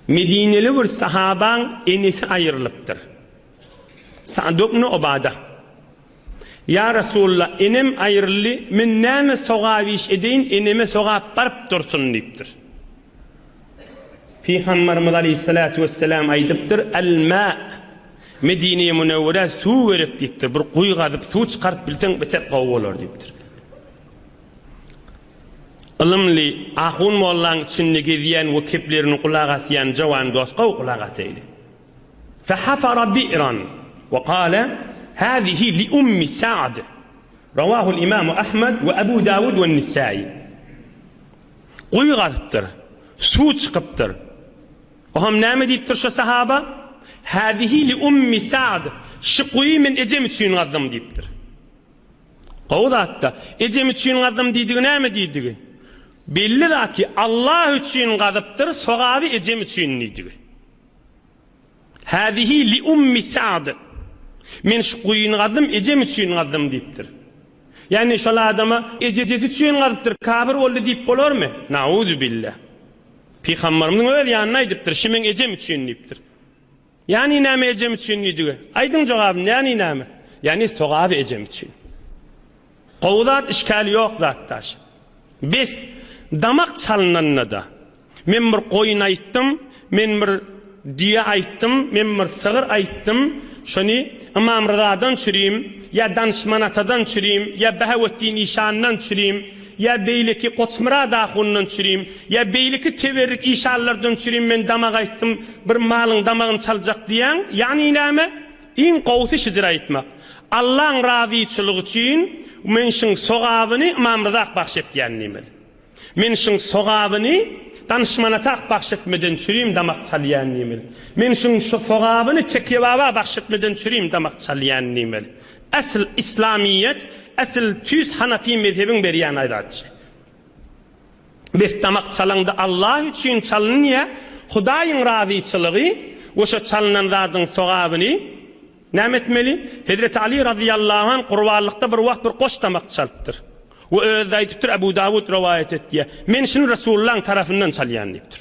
Medineli bir sahabaň enesi aýrylypdyr. Sa'd ibn Ubada, Ýa Resulallah, enem aýryldy, men näme sogap iş edeýin, eneme sogap baryp dursun diýipdir. Pygamberimiz aleýhissalatu wesselam aýdypdyr, Al-ma, Medine-i Münewwerä suw gerek diýipdir, bir guýy gazyp suw çykaryp bilseň beter gowy bolar diýipdir. Ylymly ahun mollaň içinde gezýän we keplerini gulak asýan jowan dost gowy gulak asaýly. Fehafara bi'ran we kale hazihi li ummi Sa'd. Rawahul imamu Ahmed we Abu Dawud we Nisai. Guýy gazypdyr. Suw çykypdyr. Oham näme diýipdir şo sahaba? Hazihi li ummi Sa'd. Şu guýy men ejem üçin gazdym diýipdir. Gowy zatda. Ejem üçin gazdym diýdigi näme diýdigi? Belli zat ki, Allah üçin gazypdyr, sogaby ejem üçin diýdigi. Hazihi li ummi Sa'd. Men şu guýyny gazdym, ejem üçin gazdym diýipdir. Ýagny şol adama ejesi üçin gazypdyr, kafir boldy diýip bolarmy? Nauzubilla. Pygamberimiziň öz ýanynda aýdypdyr, şi meň ejem üçin diýipdir. Ýagny näme ejem üçin diýdigi? Aýdyň jogabyny, ýagny näme? Ýagny sogaby ejem üçin. Gowy zat, işgäli ýok zat daş. Bes, damak çalynanda-da, men bir goýun aýtdym, men bir düýe aýtdym, men bir sygyr aýtdym, şony Ymam Ryzadan çürim, ýa Danyşman atadan çürim, ýa Behawetdin işandan çürim, ýa beýleki Goçmyrat ahundan çürim, ýa beýleki teberrik işanlardan çürim men damak aýtdym, bir malyň damagyny çaljak diýýäň, ýagny näme? Iň gowusy şyjyr aýtmak. Allaň razyçylygy üçin men şuň sogabyny Ymam Ryzak bagş etýän diýmeli. Men şuň sogabyny Danyşman atak bagş etmeden çürim damak çalýan diýmeli. Men şuň sogabyny Tekýe baba bagş etmeden çürim damak çalýan diýmeli. Esl islamyýet, esl tüýs hanafi mezhebiň berýän aýratçy. Bes damak çalaňda Allah üçin çalynýa, Hudaýyň razyçylygy we şo çalynan zadyň sogabyny näme etmeli? Hezreti Ali razyýallahu anh gurbanlykda bir wagt bir goş damak çalypdyr. We özi-de aýdypdyr, Abu Dawud rowaýat etýär, Men şuny Resulullahyň tarapyndan çalýan diýipdir.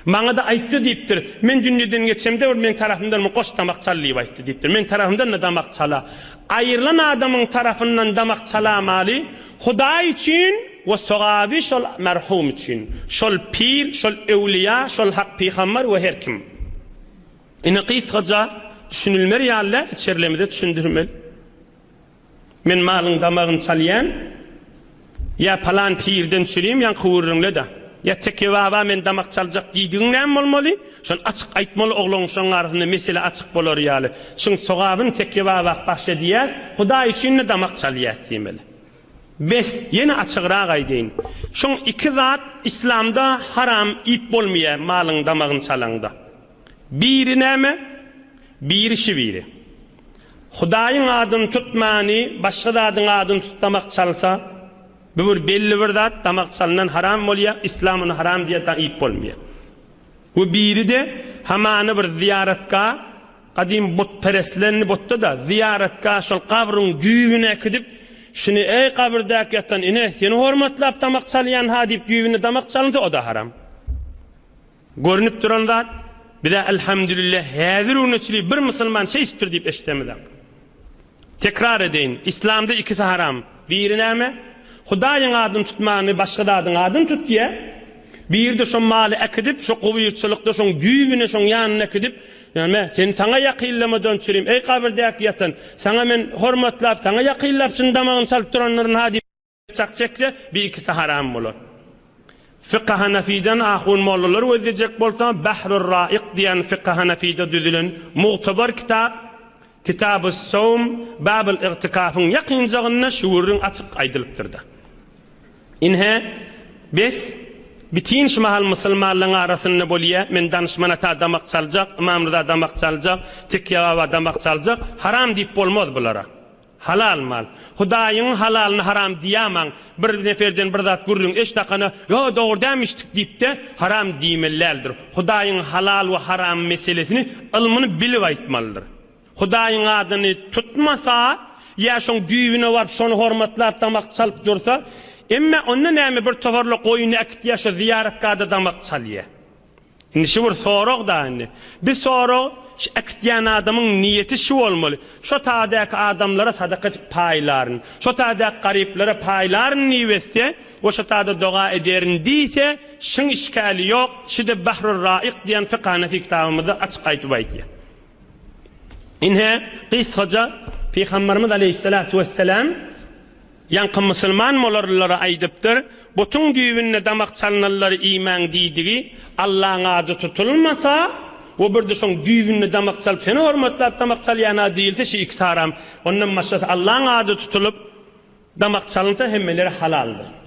Maňa-da aýtdy diýipdir, Men dünýeden geçemde bir meň tarapymdan bir goş damak çal diýip aýtdy diýipdir. Men tarapymdan-da damak çala. Aýrylan adamyň tarapyndan damak çalamaly, Hudaý üçin we sogaby şol merhum üçin. Şol pir, şol öwlüýa, şol hak pygamber we her kim. Ine gysgaça düşünilmer ýaly däl, içerilemizde düşündirmeli. Men malyň damagyny çalýan, ýa palan pirden çürim, ýaňky gürrüňle-de. Ýa Teke baba men damak çaljak diýdigiň näme bolmaly? Şony açyk aýtmaly oglaň şoň arasynda mesele açyk bolar ýaly. Şuň sogabyny Teke baba bahş edýäs, Hudaý üçin-de damak çalýas diýmeli. Bes, ýene açygrak aýdaýyn. Şoň iki zat islamda haram iýip bolmaýar malyň damagyny çalaňda. Biri näme? Biri şi biri. Hudaýyň adyny tutmany başga zadyň adyny tutup damak çalsa, bu bir belli bir zat, damak çalynan haram bolýar, islam ony haram diýýär, da iýip bolmaýar. We biri-de hamana bir zyýaratga, gadym butpereslerini butda-da, zyýaratga şol gabryň düýbüne äkidip, şuny eý gabyrdäki ýatan ine, seni hormatlap damak çalýan-ha diýip düýbünde damak çalynsa, o-da haram. Görnüp duran zat, bizä elhamdülillah häzir güne çili bir musulman şeýtipdir diýip eşidemizok. Tekrar edeýin, islamda ikisi haram. Biri näme? Hudaýyň adyny tutmany başga zadyň adyny tutýa. Biri-de şo maly äkidip, şo gubyrçylykda şoň düýbüne, şoň ýanyna äkidip, näme, sen saňa ýakynlamadan çürim, eý gabyrdäki ýatan, saňa men hormatlap, saňa ýakynlap şuny damagyny çalyp durandyryn ha diýip, Çak çekse, bir ikisi haram bolar. Fykhy Hanafiden ahun mollalar gözlejek bolsa, Bahrur-Raik diýen Fykhy Hanafide düzülen mugtabar kitap, Kitabus-Sowm, Babul-Igtikafyň ýakynjagynda şu gürrüň açyk aýdylypdyr-da. Ine, bes, bitin şu mahal musulmanlaryň arasynda bolýa, men Danyşman ata damak çaljak, Ymam Ryza damak çaljak, Tekýe baba damak çaljak, haram diýip bolmaz bulara. Halal mal. Hudaýyň halalyny haram diýamaň. Bir neferden bir zat gürrüň eşdakana, Ýo, dogry dämişdik diýipde, haram diýmeli däldir. Hudaýyň halal we haram meselesini ylmyny bilip aýtmalydyr. Hudaýyň adyny tutmasa, ýa şoň düýbüne baryp şony hormatlap damak çalyp dursa, emme onda näme bir toparla goýuny äkitýär şo zyýaratgada damak çalýar. Indi şu bir sorag da indi. Bi sorag şu äkitýän adamyň niýeti şu bolmaly. Şo tadäki adamlara sadaka edip paýlaryn. Şo tadäki garyplara paýlaryn diýip etse we şo tada doga ederin diýse, şyň işgäli ýok. Şide Bahrur Raik diýen fykh hanefi kitabymyzda açyk aýtyp aýdýar. Ine, gysgaça Pygamberimiz aleýhissalatu wessalam Ýaňky musulman bolarlylara aýdypdyr, Butuň düýbünde damak çalnanlary iýmäň diýdigi, Allaň ady tutulmasa, we birde şoň düýbünde damak çalyp seni hormatlap damak çalýana diýilse şi ikisi haram. Ondan başgasy Allaň ady tutulyp damak çalynsa hemmeleri halaldyr.